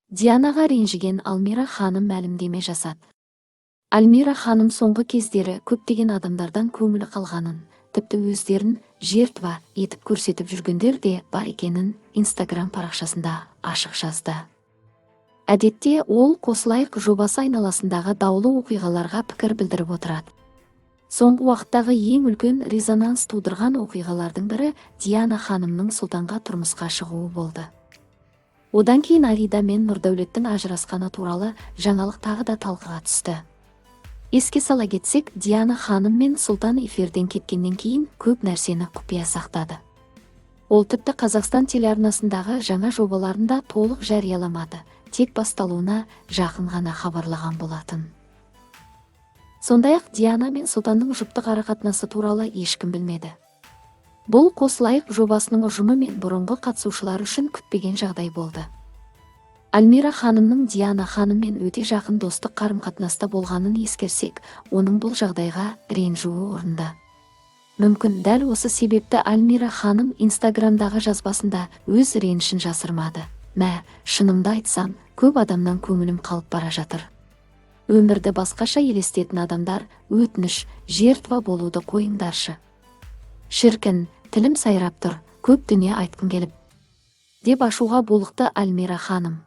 Дианаға ренжіген Алмира ханым мәлімдеме жасады. Альмира ханым соңғы кездері көптеген адамдардан көңілі қалғанын, тіпті өздерін жертва етіп көрсетіп жүргендер де бар екенін Инстаграм парақшасында ашық жазды. Әдетте ол «Қосылайық» жобасы айналасындағы даулы оқиғаларға пікір білдіріп отырады. Соңғы уақыттағы ең үлкен резонанс тудырған оқиғалардың бірі Диана ханымның Сұлтанға тұрмысқа шығуы болды. Одан кейін Аида мен Нұрдәулеттің ажырасқаны туралы жаңалық тағы да талқыға түсті. Еске сала кетсек, Диана ханым мен Сұлтан эфирден кеткеннен кейін көп нәрсені құпия сақтады. Ол тіпті Қазақстан телеарнасындағы жаңа жобаларын да толық жарияламады, тек басталуына жақын ғана хабарлаған болатын. Сондай-ақ Диана мен Сұлтанның жұптық арақатынасы туралы ешкім білмеді. Бұл «Қосылайық» жобасының ұжымы мен бұрынғы қатысушылар үшін күтпеген жағдай болды. Альмира ханымның Диана ханыммен өте жақын достық қарым-қатынаста болғанын ескерсек, оның бұл жағдайға ренжуі орынды. Мүмкін, дәл осы себепті Альмира ханым Инстаграмдағы жазбасында өз ренішін жасырмады. «Мә, шынымды айтсам, көп адамнан көңілім қалып бара жатыр. Өмірді басқаша елестетін адамдар, өтініш, жертва болуды қойыңдаршы. Шіркін, тілім сайрап тұр, көп дүние айтқым келіп», – деп ашуға булықты Альмира ханым.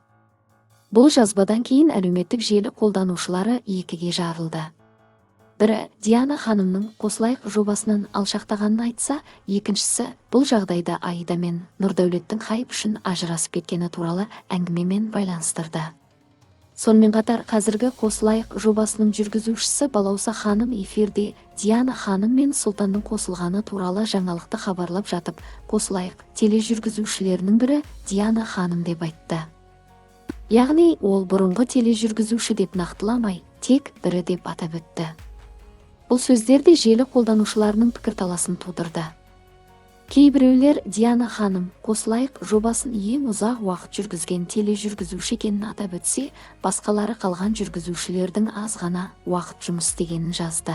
Бұл жазбадан кейін әлеуметтік желі қолданушылары екіге жарылды. Бірі Диана ханымның «Қосылайық» жобасынан алшақтағанын айтса, екіншісі бұл жағдайды Аида мен Нұрдәулеттің хайп үшін ажырасып кеткені туралы әңгімемен байланыстырды. Сонымен қатар қазіргі «Қосылайық» жобасының жүргізушісі Балауса ханым эфирде Диана ханым мен Сұлтанның қосылғаны туралы жаңалықты хабарлап жатып, «Қосылайық» тележүргізушілерінің бірі Диана ханым деп айтты. Яғни ол бұрынғы тележүргізуші деп нақтыламай, тек бірі деп атап өтті. Бұл сөздер де желі қолданушыларының пікірталасын тудырды. Кейбіреулер Диана ханым «Қосылайық» жобасын ең ұзақ уақыт жүргізген тележүргізуші екенін атап өтсе, басқалары қалған жүргізушілердің аз ғана уақыт жұмыс істегенін жазды.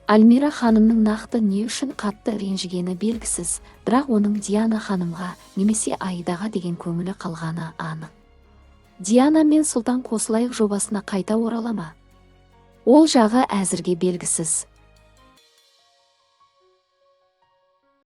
Альмира ханымның нақты не үшін қатты ренжігені белгісіз, бірақ оның Диана ханымға немесе Аидаға деген көңілі қалғаны анық. Диана мен Сұлтан «Қосылайық» жобасына қайта орала ма? Ол жағы әзірге белгісіз.